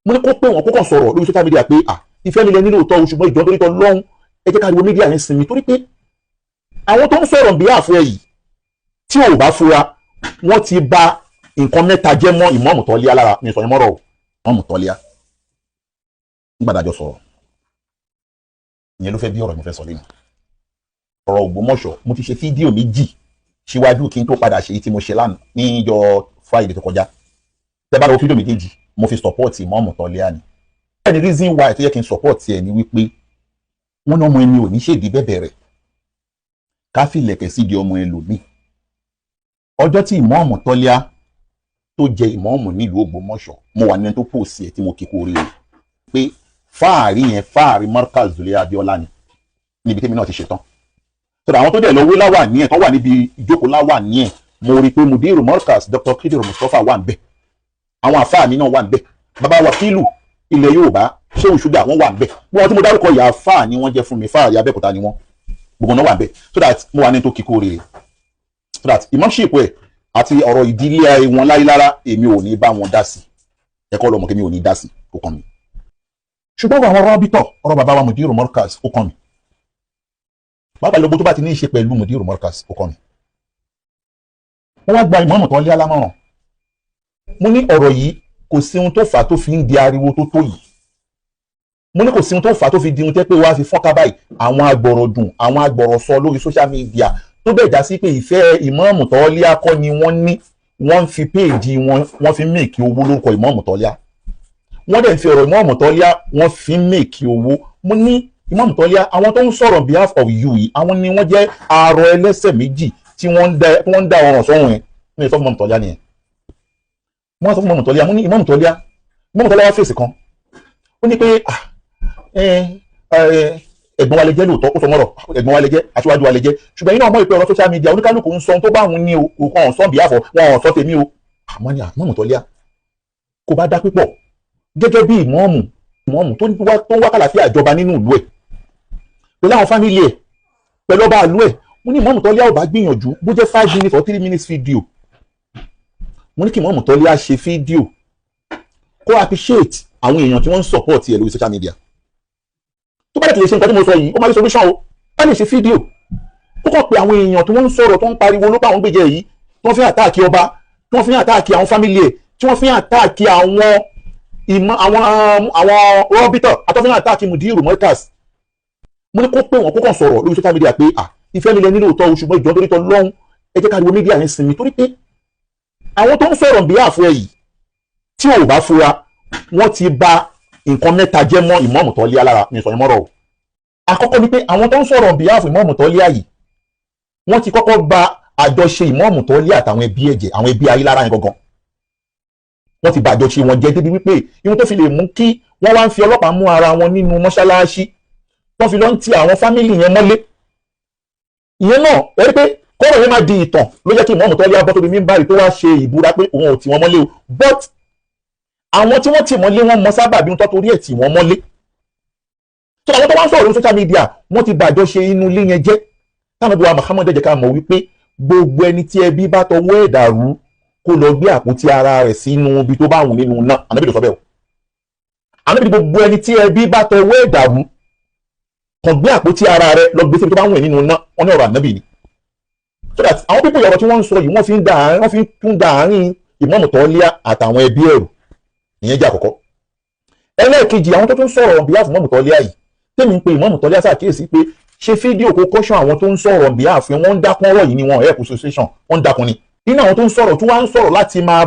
Mo ní kó pé wọn kó kàn sọ̀rọ̀ lórí social media pé ah, ìfẹ́ mi lẹ nílò tọ́, ṣùgbọ́n ìjọ torí tọ́ lọ́hún, ẹ jẹ́ ká ariwo media yẹn sinmi, torí pé àwọn tó ń sọ̀rọ̀ bí àfọ ẹ̀ yìí, tí ò bá fura, wọ́n ti bà nǹkan mẹ́ta jẹ́ mọ́ ìmọ̀ọ́mù Tọ́líà lára. Mi sọ yẹn mọ́rọ̀ o. Ìmọ̀ọ́mù Tọ́líà nígbàdájọ́ sọ̀rọ̀ ìyẹn ló fẹ́ bí ọ̀rọ̀ mi fẹ́ sọ lẹ́nu ọ̀rọ̀ Ògbómọ̀ṣọ́. Mo ti ṣe fídíò méjì síwájú kí n tó padà ṣe tí mo ṣe lánàá níjọ́ Friday tó kọjá. Tẹ́ bá lọ fídíò méjèèjì, mo fi support ìmọ̀ọ́mù Tọ́líà ni. Ẹni reason why tó yẹ kí n support ẹ ni wípé wọ́n ní ọmọ ẹni ò ní ṣèdí bẹ́bẹ̀ rẹ̀ ká fìlẹ̀kẹ̀ sídi ọmọ ẹlòmíì. Ọjọ́ tí ìmọ̀ọ́mù Tọ́líà tó jẹ ìmọ̀ọ́mù nílùú Ògbómọ̀ṣọ́, mo wà nínú tó pòsì ẹ̀ tí mo kíkó oríire pé fáàrí yẹn, fáàrí Markaz Zulia Abiola ni, níbi tèmi náà ti ṣetán. Sọ̀rọ̀ àwọn tó dẹ̀ lọ wé láwà ní ẹ̀ tó wà níbi ìjókòó láwà ní ẹ̀, mo rí i pé mudiru Markaz Dr. Kidiru Mustapha wà ń bẹ̀, àwọn àfáà mi náà wà ń bẹ̀, bàbá wakilu ilẹ̀ Yorùbá Ṣéhù Ṣúgà wọ́n wà ń bẹ̀. Wọ́n tí mo dárúkọ yà, àfáà ni wọ́n jẹ́ fún mi, fáàrí Abẹ́òkúta ni wọ́n, gbogbo náà wà ń bẹ̀, so that mo wà ní tó kíkó oríire, so that imamship ẹ̀ àti ọ̀rọ̀ ìdílé wọn láyélára, èmi ò ní bá wọn dá sí. Ẹ̀kọ́ lọ́mọ kí mi ò ní dá sí, kò kàn mí. Ṣùgbọ́n àwọn rọ́bìtọ̀, ọ̀rọ̀ bàbá wa mudiru Markaz, ó kàn mí. Bàbá lógo tó bá ti ní í ṣe pẹ̀lú mudiru Markaz, ó kàn mí. Wọ́n wá gba ìmọ̀ọ́mù tó ń lé alámọ̀ràn. Mo ní ọ̀rọ̀ yìí, kò sí ohun tó fà á tó fi ń di ariwo tó tó yìí. Mo ní kò sí ohun tó fà á tó fi di ohun tẹ́ pé wàá fi fọ́nká báyìí, àwọn agbọ̀rọ̀ dùn, àwọn agbọ̀rọ̀ sọ lórí social media, tó bẹ́ẹ̀ já sí pé ìfẹ́ ìmọ̀ọ́mù Tọ́líà kọ́ ni wọ́n ní. Wọ́n ń fi page wọn, wọ́n fi ń make owó lórúkọ ìmọ̀ọ́mù Tọ́líà. Wọ́n dẹ̀ ń fi ọ̀rọ̀ ìmọ̀ọ́mù Tọ́líà, wọ́n fi ń make owó. Mo ní ìmọ̀ọ́mù Tọ́líà, àwọn tó ń sọ̀rọ̀ on behalf of you yìí, àwọn ni wọ́n jẹ́ arọ ẹlẹ́sẹ̀ méjì tí wọ́n ń dá ọ̀ràn sọ́run ẹ̀. Ní ìsọ fún ìmọ̀ọ́mù Tọ́líà nìyẹn. Wọ́n sọ fún ìmọ̀ọ́mù Tọ́líà. Mo ní ìmọ̀ọ́mù Tọ́líà, ìmọ̀ọ́mù Tọ́líà wá fèsì kan. Ó ní pé ẹ̀gbọ́n wa lè jẹ́ lóòótọ́. Ó sọ mọ́rọ̀, ẹ̀gbọ́n wa lè jẹ́, aṣíwájú wa lè jẹ́, ṣùgbọ́n iná ọmọ ìpè ọ̀rọ̀ social media, oníkálukú ń sọ ohun tó bá òun ní o, kò kàn sọ bí àfọ wọn ò sọ tèmi o. Àmọ́ ní ìmọ̀ọ́mù Tọ́líà kò bá dá pípọ̀ gẹ́gẹ́ bí ìmọ̀ọ́mù tó ń wá kàlàfíà ìjọba nínú ìlú ẹ̀, pẹ̀lú àwọn family ẹ̀, pẹ̀lú ọba ìlú ẹ̀. Mo ní ìmọ̀ọ́mù Tọ́líà ò bá gbìyànjú, bó jẹ́ 5 minutes or 3 minutes video. Mo ní kí ìmọ̀ọ́mù Tọ́líà ṣe fídíò kó appreciate àwọn èèyàn tí wọ́n ń support ẹ̀ lórí social media. Tó bá dẹ̀ lè ṣe nǹkan tí mo sọ yìí, ó máa rí solution o. Bá lè ṣe fídíò, ó kàn pé àwọn èèyàn tí wọ́n ń sọ̀rọ̀, tó ń pariwo ló bá àwọn gbèjẹ yìí, tí wọ́n fi ń attack ọba, tí wọ́n fi ń attack àwọn family ẹ̀, tí wọ́n fi ń attack àwọn ìmọ̀ àwọn rọ́bìtọ̀, àtọ́ fi ń attack mudiru Markaz. Mo ní kó pé wọn kó kàn sọ̀rọ̀ lórí social media pé ah, ìfẹ́ mi lẹ nílò tọ́, ṣùgbọ́n ìjọ torí tọ́ lọ́hún, ẹ jẹ́ ká ariwo media yẹn sinmi, torí pé àwọn tó ń sọ̀rọ̀ bí àfọ ẹ̀ yìí, tí ò bá fura, wọ́n ti bà nǹkan mẹ́ta jẹ́ mọ́ ìmọ̀ọ́mù Tọ́líà lára. Mi sọ yẹn mọ́rọ̀ o. Àkọ́kọ́ ni pé àwọn tó ń sọ̀rọ̀ on behalf ìmọ̀ọ́mù Tọ́líà yìí, wọ́n ti kọ́kọ́ bà àjọṣe ìmọ̀ọ́mù Tọ́líà àtàwọn ẹbí ẹ̀jẹ̀, àwọn ẹbí Ayílára yẹn gangan, wọ́n ti bà àjọṣe wọn jẹ́ débi wípé ihun tó fi lè mú kí wọ́n wá ń fi ọlọ́pàá mú ara wọn nínú mọ́ṣáláṣí, wọ́n fi lọ ń ti àwọn family yẹn mọ́lé. Ìyẹn náà ẹ rí pé kọ́rọ̀ yẹn máa di ìtàn ló jẹ́ kí ìmọ̀ọ́mù Tọ́líà bọ́ tóbi mímbàrí tó wá ṣe ìbúra pé òun ò tì wọ́n mọ́lé o. But àwọn tí wọ́n tì mọ́lé, wọ́n mọ sábà bí wọ́n tó torí ẹ̀ tì wọ́n mọ́lé. So àwọn tó wá ń sọ̀rọ̀ lórí social media, wọ́n ti bàjọ́ ṣe inú ilé yẹn jẹ́. Táwọn ẹbí wa Muhammad jẹ́ ká mọ̀ wípé gbogbo ẹni tí ẹbí bá tọwọ́ ẹ̀ dàrú, kó lọ gbé àpótí ara rẹ̀ sínú ibi tó bá wù nínú náà. Ànábì ló sọ bẹ́ẹ̀ o. Ànábì, gbogbo ẹni tí ẹbí bá tọwọ́ ẹ̀ dàrú, kàn gbé àpótí ara rẹ̀ lọ gbé síbi tó bá wù ẹ̀ nínú náà. Wọ́n ní ọ̀rọ̀ Ànábì ni. So that àwọn pípọ̀ ọ̀rọ̀ tí wọ́n ń sọ yìí, wọ́n fi ń tún da àárín ìmọ̀ọ́mù Tọ́líà àtàwọn ẹbí ẹ̀rù. Ìyẹn jẹ́ àkọ́kọ́. Ẹlẹ́ẹ̀kejì, àwọn tó tún sọ̀rọ̀ on behalf ìmọ̀ọ́mù Tọ́líà yìí, tèmi ń pe ìmọ̀ọ́mù Tọ́líà ṣàkíyèsí pé ṣe fídíò kó caution àwọn tó ń sọ̀rọ̀ on behalf. Wọ́n ń dákún ọ̀rọ̀ yìí ni, wọ́n help association, wọ́n ń dákun ni. Nínú àwọn tó ń sọ̀rọ̀, tí wọ́n ń sọ̀rọ̀ láti máa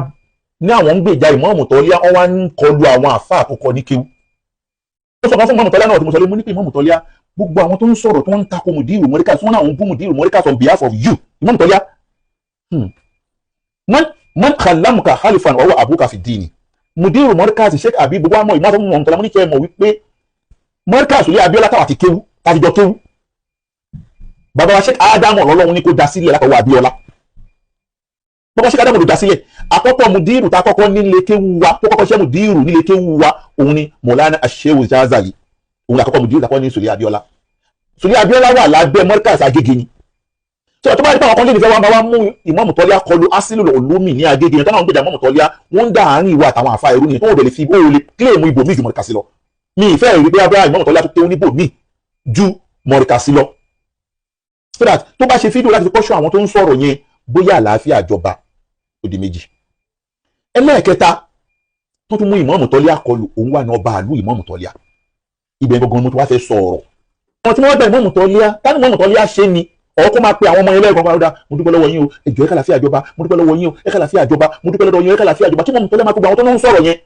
ní àwọn ń gbèjà ìmọ̀ọ́mù Tọ́líà, wọ́n wá ń kọlu àwọn àfa àkọ́kọ́ ní kéwú. Ó sọ fún ìmọ̀ọ́mù Tọ́líà náà tí mo sọ lé. Mú ní pé ìmọ̀ọ́mù Tọ́líà, gbogbo àwọn tó ń sọ̀rọ̀, tó ń takò mùdírù Mọ́ríkà, tí wọ́n náà ń bú mùdírù Mọ́ríkà on behalf of you, ìmọ̀ọ́mù Tọ́líà, man khallamuka halifan wa huwa abuka fi dini. Mùdírù Mọ́ríkà Sheikh Habib, gbogbo àmọ́ ìmọ̀ọ́mù Tọ́líà, mo ní kẹ́ ẹ mọ̀ wípé Mọ́ríkà sòlé Abíọ́lá táwa ti kéwú, táti jọ kéwú, bàbá wa Sheikh Ádámù ọlọ́run ní kó da sílẹ̀ látọwọ́ Abíọ́lá. Bàbá Sheikh Ádámù ló dá sílẹ̀. Àkọ́kọ́ mùdírù tá a kọ́kọ́ nílé kéwú wa, tó kọ́kọ́ ṣe mùdírù nílé kéwú wa, òun ni Mọ̀lánà Ashehu Jazali. Òun ni àkọ́kọ́ mùdírù tá a kọ́kọ́ ní Sòlé Abíọ́lá. Sòlé Abíọ́lá wà lábẹ́ Mọ́ríkàsì Agége ni. Tí wọ́n tó bá rí pé àwọn kan lè fẹ́ wá máa wá mú Ìmáàmù Tọ́líà kọlu Asílù Olómi ní Agége yẹn, tọ́nà ń gbèjà Ìmáàmù Tọ́líà, wọ́n ń dá àárín ìwà àtàwọn àfa ẹrú nìyẹn tó wọ́n lè fi ó lè kílèmù ibòmíì ju Mọ̀ríkàsí lọ. Mi ìfẹ́ rí bí abúlé Ìmáàmù Tọ́líà tó kéwú níbòmíì ju Mọ̀ríkàsí lọ, so that tó bá ṣe fídíò láti fi kọ́ṣọ́ àwọn tó ń sọ̀rọ̀ yẹn, bóyá àlàáfíà jọba. Ó di méjì. Ẹlẹ́ẹ̀kẹta tó tún mú Ìmáàmù Tọ́líà kọlù, òun wà ní ọba àlú Ìmáàmù Tọ́líà. Ibẹ̀ gangan mo ti wá fẹ́ sọ ọ̀rọ̀ wọn tí wọ́n gba Ìmáàmù Tọ́líà. Tani Ìmáàmù Tọ́líà ṣe ni ọ̀rọ̀ kó máa pe àwọn ọmọ yẹn lẹ́ẹ̀kan padà? "Mo dúpẹ́ lọ́wọ́ yín o, ẹ jọ̀ọ́, ẹ kàlàfíà jọba. Mo dúpẹ́ lọ́wọ́ yín o, ẹ kàlàfíà jọba. Mo dúpẹ́ lọ́wọ́ yín o, ẹ kàlàfíà jọba." Kí Ìmáàmù Tọ́líà máa gbogbo àwọn tó ń sọ̀rọ̀ yẹn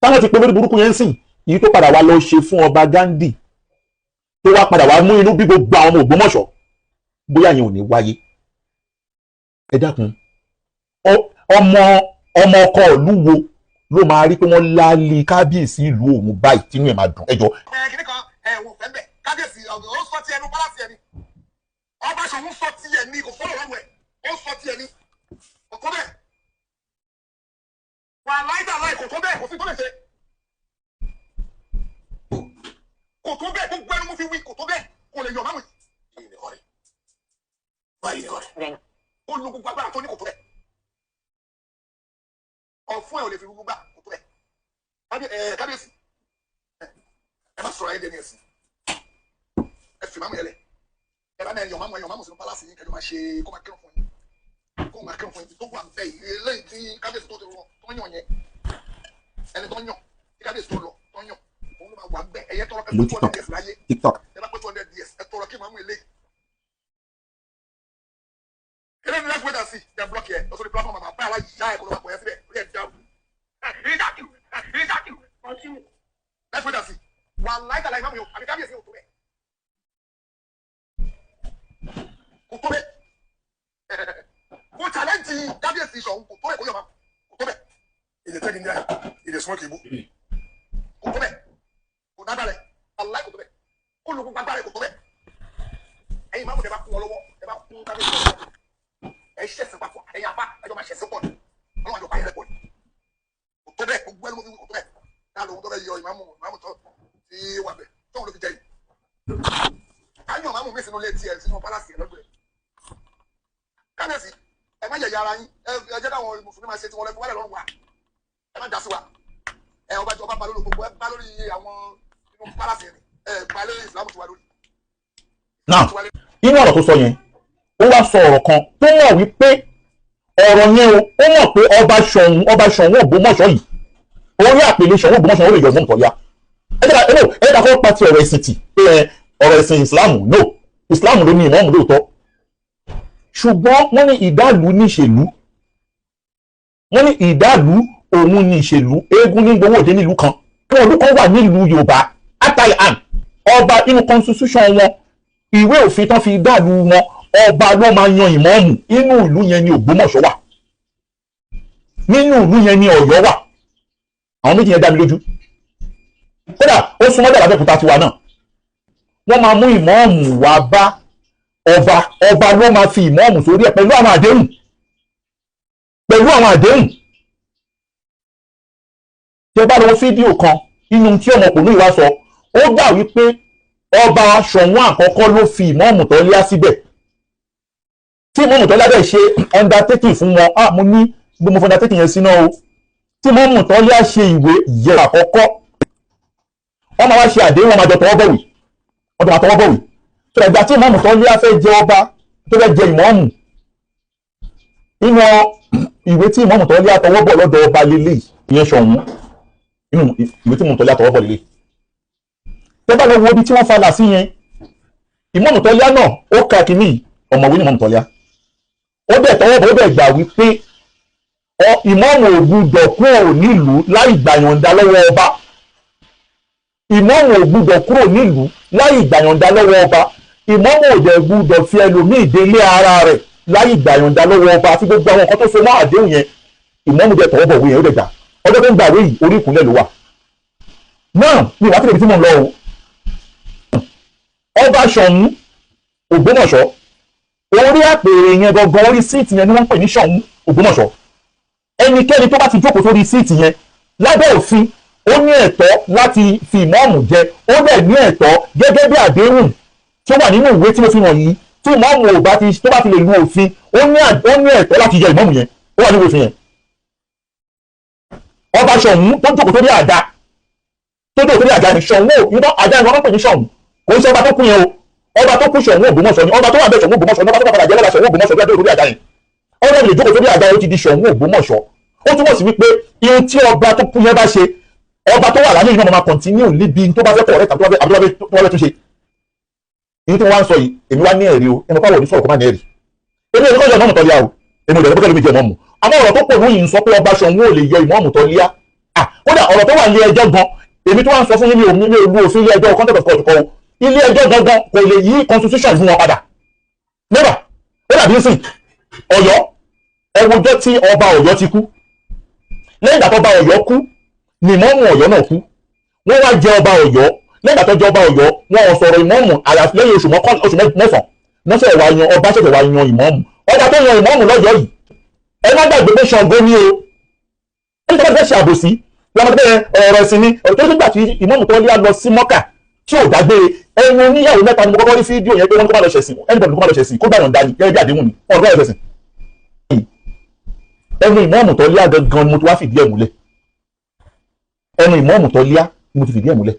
táwọn ti pe lórí burúkú yẹn ń sìn èyí tó padà wá lọ ṣe fún ọba Gandhi, tó wá padà wá mú inú bí gbogbo àwọn ọmọ Ògbómọ̀ṣọ́, bóyá yẹn ò ní wáyé. Ẹ dákun, ọmọ ọmọ ọkọ ìlú wo ló máa rí pé wọ́n láálí kábíyèsí ìlú òun báyìí tínú ẹ̀ máa dùn? Ẹ jọ. Ẹ kìnnì kan ẹ wò fẹ́ bẹ̀. Kábíyèsí ó sọ ti ẹnu palace ẹni. Ọba Ṣòun sọ ti ẹni, kò fọ́rọ̀ lọ́wọ́ ẹ̀, ó sọ ti ẹni, kò tó bẹ́ẹ̀. Wà láìda láì, kò tó bẹ́ẹ̀, kò sí tó lè ṣe, kò tó bẹ́ẹ̀. Gbogbo ẹnu mo fi wí, kò tó bẹ́ẹ̀, kò lè yọ̀ máwùn. Ó lo gbogbo agbára tó ní, kò tó bẹ́ẹ̀. Ọ̀fun ẹ̀ ò lè fi gbogbo gbà, kò tó bẹ́ẹ̀. Kábíyèsí, ẹ má sọ̀rọ̀ ayé dẹni ẹ̀sìn. Ẹ fi máàmù yẹn lẹ̀. Ẹ bá náà yọ̀ máàmù, ẹ yọ̀ máàmù sínú palace yín, kẹjọ máa ṣe, kó máa kírun fún yín, kó máa kírun fún yín. Tó wà bẹ́ẹ̀ yìí, eléyìí tí kábíyèsí tó ti rọ tó yàn yẹn, ẹni tó yàn tí kábíyèsí tó lọ tó yàn, òun ló máa wà bẹ́ẹ̀. Ẹ̀yẹ tọrọ kẹfẹ́ 200 years láyé. TikTok. Ẹ bá pé 200 years, ẹ tọrọ kí máàmù eléyìí eléyìí ní. Let's wait and see. Dem block yẹ lọ sórí platform àmà báyà láyé ẹ̀ kó ló máa pọ̀ yẹn síbẹ̀ ó yẹ dáwù. Let's wait and see. Wà láìka láì máàmù yòó àbí kábíyèsí yóò tó bẹ́ẹ̀, kò tó bẹ́ẹ̀. Kò challenge kábíyèsí Ṣọ̀ún, kò tó bẹ́ẹ̀, kò yọ̀ máa, kò tó bẹ́ẹ̀. Ìdè tẹ́kì ní àyè ìdè smoke ìbú, kò tó bẹ́ẹ̀, kò dábàá rẹ̀ aláì, kò tó bẹ́ẹ̀, kó lu gbogbo agbára rẹ̀, kò tó bẹ́ẹ̀. Ẹ̀yin máàmù tẹ bá kún wọn lọ́wọ́, ẹ bá kún kábíyèsí lọ́wọ́, ẹ ṣẹ̀sìn papọ̀. Ẹ̀yin apá ẹjọ́ máa ṣẹ̀sìn pọ̀ ní ọlọ́run àjọ pààyàn rẹ̀ pọ̀ ní. Kò tó bẹ́ẹ̀, gbogbo ẹni mo fi wí, kò tó bẹ́ẹ̀. Náà lòun tó fẹ́ yọ ìmáàmù, ìmáàmù tó tí wà bẹ̀ tóun ló fi jẹ yìí. Káyọ̀ máàmù mi sínú ilé tiẹ̀, sínú palace ẹ̀ lọ́dọ̀ ẹ̀. Kábíyèsí, ẹ má yẹ̀yẹ́ ara yín. Ẹ jẹ́ káwọn mùsùlùmí máa ṣe tiwọn lẹ́fún wálẹ̀ lọ́rùn wa. Ẹ má dá sí wa. Ẹ ọba jọba ba lórí gbogbo ẹ bá lórí àwọn inú palace ẹ̀ ẹ ba lórí ìsìlámù tiwa lórí. Now, inú ọ̀rọ̀ tó sọ yẹn, ó wá sọ ọ̀rọ̀ kan tó mọ̀ wípé ọ̀rọ̀ yẹn o, ó mọ̀ pé ọba Ṣọ̀ún, ọba Ṣọ̀ún Ògbómọ̀ṣọ́ yìí, orí àpèlé Ṣọ̀ún Ògbómọ̀ṣọ́, ó lè yọ Ìmáàmù Tọ́líà. Ẹ jẹ́ ká kọ́ pàtì ọ̀rọ̀ ẹ̀sìn tì pé ẹ ọ̀rọ̀ ẹ̀sìn ìsìláàmù no, ìsìláàmù ló ní ìmáàmù lóòótọ́, ṣùgbọ́n wọ́n ní ìdálù ní ìṣèlú, wọ́n ní ìdálù òun ní ìṣèlú. Eégún ní gbowó òde nílùú kan, àwọn ìlú kan wà nílùú Yorùbá atalian ọba inú constitution wọn, ìwé òfin tán fi dàlú wọn, ọba ló máa yan ìmáàmù. Inú ìlú yẹn ni Ògbómọ̀ṣọ́ wà, nínú ìlú yẹn ni Ọ̀yọ́ wà. Àwọn méjì yẹn dá mi lójú. Kódà ó súnmọ́ dàbà Abẹ́òkúta tiwa náà. Wọ́n máa mú ìmáàmù wá bá ọba, ọba ló máa fi ìmáàmù sórí ẹ̀ pẹ̀lú àwọn àdéhùn, pẹ̀lú àwọn àdéhùn. Tí ẹ bá lọ fídíò kan inú tí ọmọkùnrin yìí wá sọ, ó gbà wípé ọba Ṣọ̀ún àkọ́kọ́ ló fi ìmáàmù Tọ́líà síbẹ̀, tí ìmáàmù Tọ́líà dẹ̀ ṣe undertaking fún wọn. Ah, mo ní bí mo fọ undertaking yẹn síná o. Tí ìmáàmù Tọ́líà ṣe ìwé yẹ àkọ́kọ́, wọ́n máa wá ṣe àdéhùn, wọ́n máa jọ tọwọ́ bọ̀wé, wọ́n tó máa tọwọ́ bọ̀wé tó ẹgbà tí ìmáàmù Tọ́líà fẹ́ jẹ ọba, tó fẹ́ jẹ ìmáàmù. Inú ìwé tí ìmáàmù Tọ́líà tọwọ́ bọ̀ lọ́dọ̀ ọba lélẹ̀, ìyẹn Ṣọ̀ún, inú ìwé tí ìmáàmù Tọ́líà tọwọ́ bọ̀ lélẹ̀, tẹ́ bá lọ wo ibi tí wọ́n falà sí yẹn, ìmáàmù Tọ́líà náà ó ka kínní, ọ̀mọ̀wé ní ìmáàmù Tọ́líà, ó dẹ̀ tọwọ́ bọ̀, ó dẹ̀ gbà wípé ìmáàmù ò gbúdọ̀ kúrò nílùú láì gbàyànjá lọ́wọ́ ọba. Ìmáàmù ò gbúdọ̀ kúrò nílùú láì gbàyànjá lọ́wọ́ ọba. Ìmáàmù ò dẹ̀ gbúdọ̀ fi ẹlòmíì délé ara rẹ̀ láì gbàyànjá lọ́wọ́ ọba, àti gbogbo àwọn nǹkan tó so mọ́ àdéhùn yẹn. Ìmáàmù dẹ̀ tọwọ́ bọ̀wé yẹn, ó dẹ̀ gbà. Ọjọ́ tó ń gbàwé yìí, orí ìkúnlẹ̀ ló wà náà ní ìwà tí mo ń lọ o. Ọba Ṣọ̀ún Ògbómọ̀ṣọ́, orí àpèrè yẹn gangan, orí seat yẹn ni wọ́n ń pè ní Ṣọ̀ún Ògbómọ̀ṣọ́. Ẹnikẹ́ni tó bá ti jókòó sórí seat yẹn, lábẹ́ òfin, ó ní ẹ̀tọ́ láti fi ìmáàmù jẹ. Ó dẹ̀ ní ẹ̀tọ́ gẹ́gẹ́ bí àdéhùn tí ó wà nínú ìwé tí mo fi hàn yìí, tí Tí ìmọ̀ọ́mù ò bá ti, tó bá ti lè lu òfin, ó ní ẹ̀tọ́ láti yọ ìmọ̀ọ́mù yẹn. Ó wà nínú òfin yẹn. Ọba Ṣọ̀ún tó jókòó sórí àga, tó jókòó sórí àga ní Ṣọ̀ún ò ìbọn àga ìwọ̀n pè ní Ṣọ̀ún. Kò ń ṣe ọba tó kú yẹn o. Ọba tó kú, Ṣọ̀ún Ògbómọ̀ṣọ́ ni. Ọba tó wà bẹ́ẹ̀, Ṣọ̀ún Ògbómọ̀ṣọ́ ni. Ọba tó padà jẹ́ lọ́la, Ṣọ̀ún Ògbómọ̀ṣọ́, bí wọ́n jókòó sórí àga yẹn, ọba lè jókòó sórí àga yẹn, ó ti di Ṣọ̀ún Ògbómọ̀ṣọ́. Ó túmọ̀ sí wípé ihun tí ọba tó kú yẹn bá ṣe, ọba tó wà láyé yìí náà máa continue níbi tó bá fẹ́ correct tàbí tó bá fẹ́ túnṣe. Ihun tí wọ́n wá ń sọ yìí, èmi wá ní ẹ̀rí o. Ẹnu pàwọ̀ ní sọ̀rọ̀ kó má ní ẹ̀rí. Èmi ò ní kọ́ yọ ìmọ̀ọ́mù tọ́líà o. Èmi ò dẹ̀ lọ́pọ̀ mi jẹ́ ìmọ̀ọ́mù. Àmọ́ ọ̀rọ̀ tó pọ̀ lóyìn ń sọ pé ọba Ṣọ̀ún ò lè yọ ìmọ̀ọ́mù tọ́líà. Kódà ọ̀rọ̀ tó wà ní ẹjọ́ gan, èmi tó wá ń sọ fún yín, mi ò lu òfin ilé ẹjọ́, contempt of court kọ́ o. Ilé ẹjọ́ gangan kò lè yí constitution fún wọn padà. Never. Ó dàbí sìn Ọ̀yọ́. Ẹwùjọ́ tí ọba Ọ̀yọ́ ti kú, lẹ́yìn ìgbà tó ọba Ọ̀yọ́ kú ni ìmọ̀ọ́mù Ọ̀yọ́ náà kú. Wọ́n wá jẹ ọba Ọ̀yọ́. Lẹ́yìn ìgbà tó jẹ ọba Ọ̀yọ́, wọn ò sọ̀rọ̀ ìmọ̀ọ́mù àyàfi lẹ́yìn oṣù 9 lọ́sẹ̀ wá yan ọba, ṣẹ̀ṣẹ̀ wá yan ìmọ̀ọ́mù. Ọba tó yan ìmọ̀ọ́mù lọ́yọ̀ọ́ yìí, ẹ má gbàgbé pé Ṣàngó ní o. Ẹni tó bá fẹ́ ṣe àbòsí lọ́mọdé, ọ̀rọ̀ ẹ̀sìn ni ọ̀rọ̀ tó nígbà tí ìmọ̀ọ́mù tó lé lọ sí Mọ́kà tí ò dágbére. Ẹnu oníyàwó mẹ́ta ni mo kọ́kọ́ rí fídíò yẹn pé wọ́n ní kó má lọ ṣẹ̀sìn. Anybody kó má lọ ṣẹ̀sìn, kó gbà yọ̀ǹda ni gẹ́gẹ́ bí àdéhùn ni wọ́n kó má lọ ṣẹ̀sìn. Ẹnu ìmọ̀ọ́mù tó lé gangan ni mo ti wá fìdí ẹ̀ múlẹ̀. Ẹnu ìmọ̀ọ́mù tó lé ni mo ti fìdí ẹ̀ múlẹ̀.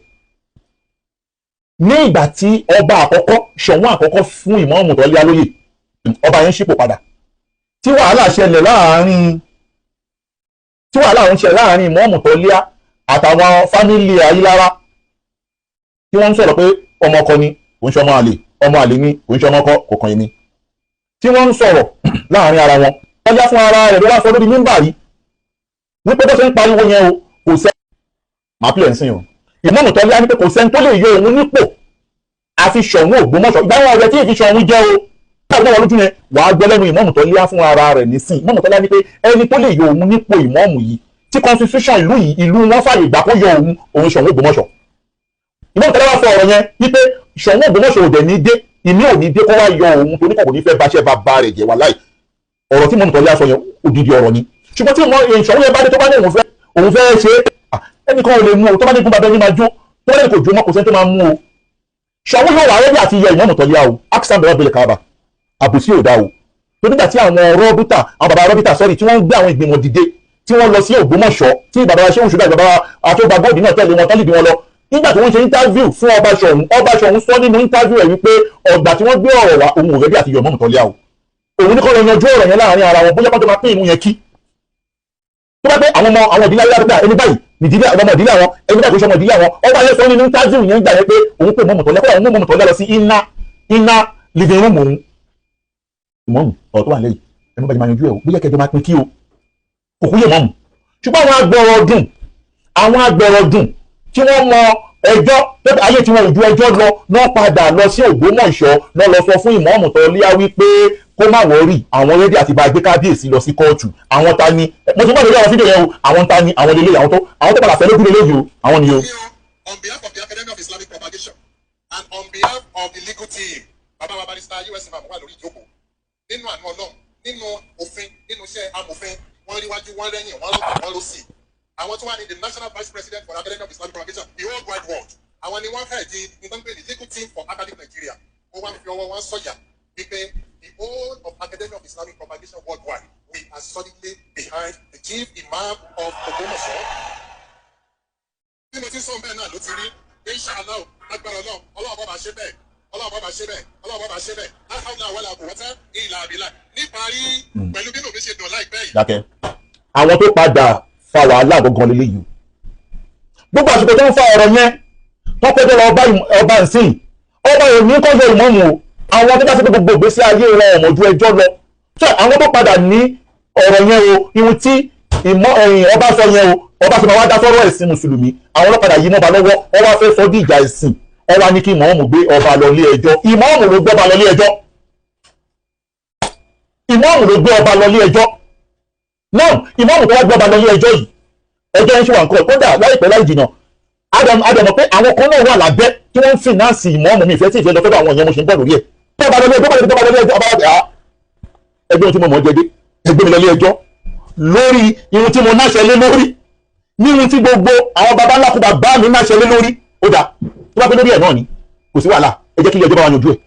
Ní ìgbà tí ọba àkọ́kọ́, Ṣọ̀ún àkọ́kọ́, fún ìmọ̀ọ́mù tó lé lóyè, ọba yẹn ṣípò padà, tí wàhálà ń ṣẹlẹ̀ láàrin ìmọ̀ọ́mù tó lé àtàwọn family Ayílára, tí wọ́n ń sọ̀rọ̀ pé ọmọ ọkọ ni, kò ń ṣe ọmọ àlè, ọmọ àlè ni, kò ń ṣe ọmọ ọkọ, kò kàn yín ni, tí wọ́n ń sọ̀rọ̀ láàrin ara wọn, tọ́já fún ara rẹ̀ ló wá sọ lórí mímbà yìí wípé bó ṣe ń pariwo yẹn o, kò sẹ́ máa pílẹ̀ ń sìn o. Ìmọ̀ọ́mù tó lé ní pé kò sẹ́ni tó lè yọ òun nípò àfi Ṣọ̀ún Ògbómọ̀ṣọ́. Ìgbà wọn ọ̀rẹ́ tí ìfi Ṣọ̀ún jẹ́ o, táwọn wọn lójú yẹn wàá gbọ́ lẹ́nu ìmọ̀ọ́mù tó lé fún ara rẹ̀ nísìn. Ìmọ̀ọ́mù tó lé ní pé ẹni tó lè yọ òun nípò ìmọ̀ọ́mù yìí, tí constitution ìlú yìí, ìlú wọn fàyè gbà kó yọ òun, òun Ṣọ̀ún Ògbómọ̀ṣọ́. Ìmọ̀ọ́mù tó lé wá sọ ọ̀rọ̀ yẹn wípé Ṣọ̀ún Ògbómọ̀ṣọ́ ò dẹ̀ ní dé, ìmí ò ní dé kó wá yọ òun, torí kò ní fẹ́ báṣẹ́ bàbá rẹ̀ jẹ́. Wàláì, ọ̀rọ̀ tí ìmọ̀ọ́mù tó lé sọ yẹn, odidi ọ̀rọ̀ ni. Ṣùgbọ́n tí Ṣọ̀ún yẹn bá dé, tó bá ní òun fẹ́ ṣe, ẹnìkan ò lè mú o. Tó bá ní kún bàbá ẹni máa jó, tó bá ní kò jó mọ́, kò sẹ́ni tó máa mú o. Ṣọ̀ún yóò wà ready àti yọ ìmọ̀ọ́mù tó lé o. Aksan bẹ̀rẹ̀ bẹ̀rẹ̀ kaba àbòsí ò dá o. Tó nígbà tí àwọn rọ́bìtà, àwọn bàbá rọ́bìtà sọ́ọ̀rì, tí wọ́n ń gbé àwọn ìgbìmọ̀ dìde, tí wọ́n lọ sí Ògbómọ̀ṣọ́, tí bàbá wa ṣéwùn ṣùgbọ́n bàbá àtọ́gbà bọ́ọ̀dì náà tẹ̀lé wọn, tọ́lì wọn lọ, nígbà tí wọ́n ṣe interview fún ọba Ṣọ̀ún, ọba Ṣọ̀ún sọ nínú interview ẹ̀ wípé ọgbà tí wọ́n gbé ọ̀rọ̀ wá, òun ò ready àti yọ ìmọ̀ọ́mù tọ́lé o. Òun ní kọ́ lọ yanjú ọ̀rọ̀ yẹn láàrin ara wọn, bóyá kọ́ tó máa pín ìmú yẹn kí tó bá pé àwọn ọmọ àwọn ìdílé ayélujára, ẹni báyìí nìdílé ọmọ ìdílé àwọn, ẹni báyìí kò ṣe ọmọ ìdílé àwọn. Ọba yẹn sọ nínú interview yẹn gbà yẹn pé òun pè mọ́mù tọ́lé, kó àwọn mọ́mù tọ́lé lọ sí iná iná living room òun. Ìmọ̀mù, ọ̀rọ̀ tó wà lẹ́yìn ẹni bá jẹ́ máa yanjú ẹ̀ o, bóyá kẹjọ máa pín kí o kò kúyè mọ́mù. Ṣùgbọ́n àwọn agbọ̀rọ̀ dùn tí wọ́n mọ ẹjọ́ tó ayé tí wọ́n ò ju ẹjọ́ lọ náà, padà lọ sí Ògbómọ̀ṣọ́ náà, lọ sọ fún ìmọ̀ọ́mù tó líá wípé kó má worry, àwọn ready àti bá gbé kábíyèsí lọ sí kóòtù. Àwọn ta ni? Mo ti mọ̀ lórí àwọn fídíò yẹn o. Àwọn ta ni? Àwọn lélẹ́yìí, àwọn tó padà fẹ́ lójú lélẹ́yìí o, àwọn ni o. On behalf of the Academy of Islamic Propagation and on behalf of the legal team, bàbá wa Barrister US Imam wà lórí ìjókòó. Nínú àánú Ọlọ́run, nínú òfin, nínú iṣẹ́ amòfin, wọ́n rí wájú, wọ́n rẹ́yìn, wọ́n lọ́tọ̀, wọ́n lọ́sì. Àwọn tó wà ní the National Vice President for Academy of Islamic Propagation, the whole wide world, àwọn ni wọ́n fẹ́ di nítorí pé the legal team for academic Nigeria. Wọ́n wá fi ọwọ́ wọn sọ̀yà wípé the whole of Academy of Islamic Propagation worldwide, we are solidly behind the Chief Imam of Ògbómọ̀ṣọ́. Bí mo ti sọ bẹ́ẹ̀ náà ló ti rí, inshallah. Agbára Ọlọ́run, Ọlọ́run bá bá ṣe bẹ́ẹ̀, Ọlọ́run bá bá ṣe bẹ́ẹ̀, Ọlọ́run bá bá ṣe bẹ́ẹ̀. La hawla wala quwwata illa billah. Níparí, pẹ̀lú bí mi ṣe dùn láìpẹ́ yìí. Dákẹ́. Àwọn tó padà fa wàhálà gangan lélẹ́yìí o. Gbogbo àsìkò tó ń fa ọ̀rọ̀ yẹn, tó pẹ́ tó lọ ọba nsìn, ọba òní kọ́ yọ ìmọ̀mù o. Àwọn tó bá ṣe pé gbogbo ìgbésí ayé wọn ọ̀mọ̀ ju ẹjọ́ lọ tó, àwọn tó padà ní ọ̀rọ̀ yẹn o, ihun tí ìmọ̀ ẹ̀yìn ọba sọ yẹn o, ọba sọ máa wá dá sọ́rọ̀ ẹ̀sìn mùsùlùmí, àwọn ọlọ́padà yìí mọ́ba lọ́wọ́. Wọ́n wá fẹ́ sọ bí ìjà ẹ̀sìn. Wọ́n wá ní kí ìmọ̀ọ́mù gbé ọba lọ ilé ẹjọ́. Ìmọ̀ọ́mù ló gbé ọba lọ ilé ẹjọ́. Ìmọ̀ọ́mù ló gbé ọba lọ ilé ẹjọ́ náà. Ìmọ̀ọ́mù tó wá gbé ọba lọ ilé ẹjọ́ yìí, ẹjọ́ ń ṣe wà nǹkan. Kódà láìpẹ́ láì jìnà, adam adam pé àwọn kan náà wà lábẹ́ tí wọ́n ń finance ìmọ̀ọ́mù. Mi ìfẹ́ tí ìfẹ́ lọ sọ́dọ̀ àwọn yẹn, mo ṣe ń bọ̀ lórí ẹ̀. Ọba lọ ilé ẹjọ́, ọba lọ ilé ẹjọ́, ọba ẹgbẹ́ ohun tí mo mọ̀ jẹ́ dé, ẹgbẹ́ mi lọ ilé ẹjọ́ lórí irun tí mo náṣẹ lé lórí, ní irun tí gbogbo àwọn baba ńlá kó bàbá mi náṣẹ lé lórí. Ó dà, tó bá pẹ́ lórí ẹ̀ náà ni, kò sí wàhálà. Ẹ jẹ́ kí ilé ẹjọ́ bá wa yanjú ẹ̀.